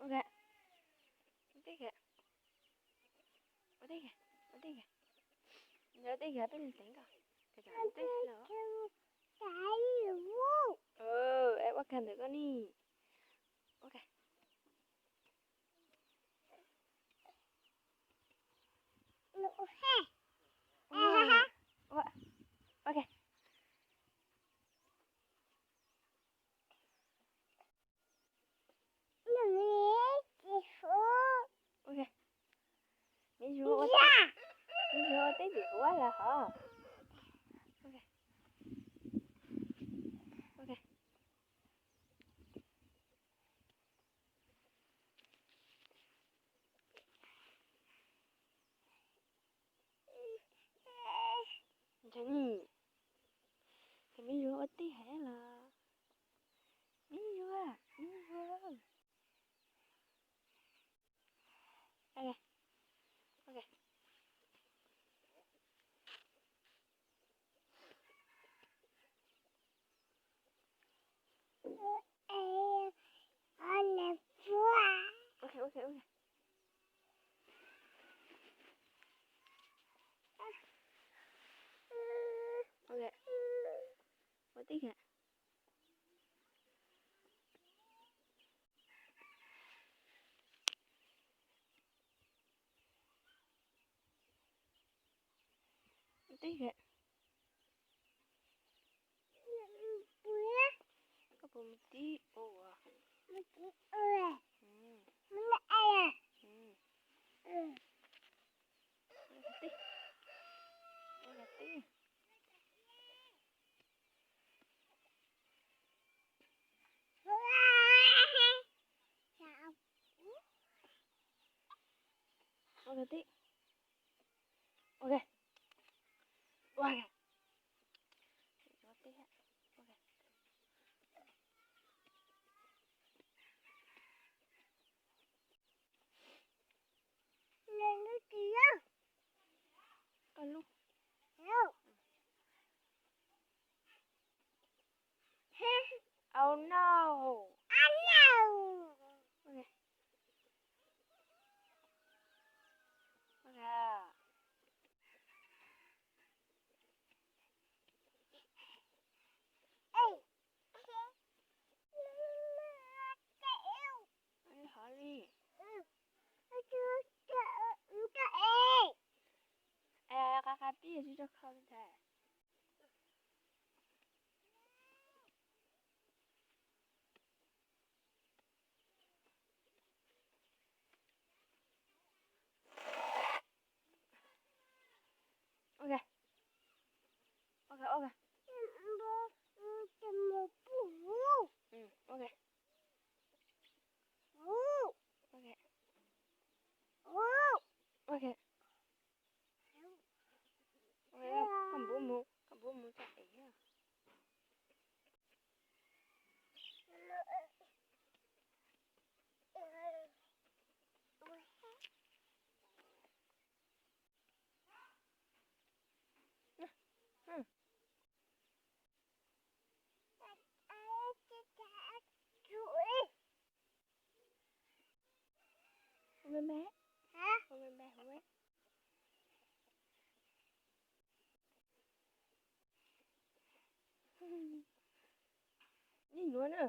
Ua teb kag, ua teb kag, ua teb kag, ua teb kag, peb li teev koj. Ua kag ntawm koj ni. Ua kag. Ua, ua kag. Ua kag. Me zuag ua teb, me zuag ua teb tim huab lawm hov. Ua kag. Ua kag. Ntshai ni, ces me zuag ua teb heev los. Me zuag, me zuag. Ok, ok. Ok, ok, ok. Ok. Ua teb kag. Ua teb kag. Koj puas mus tib ua? Ua teb, ua teb. Ok, tib. Ok. Ok. Koj lub. Oh no. Ok. Ok. Hov li. Qab qab tib tsis tau kho li ntag. Ok. Ok, ok. Ok. Ok. Ok. Koj npuv mus, koj npuv mus tso es. Ua me me. Ua me me, ua me. Ib nuav na.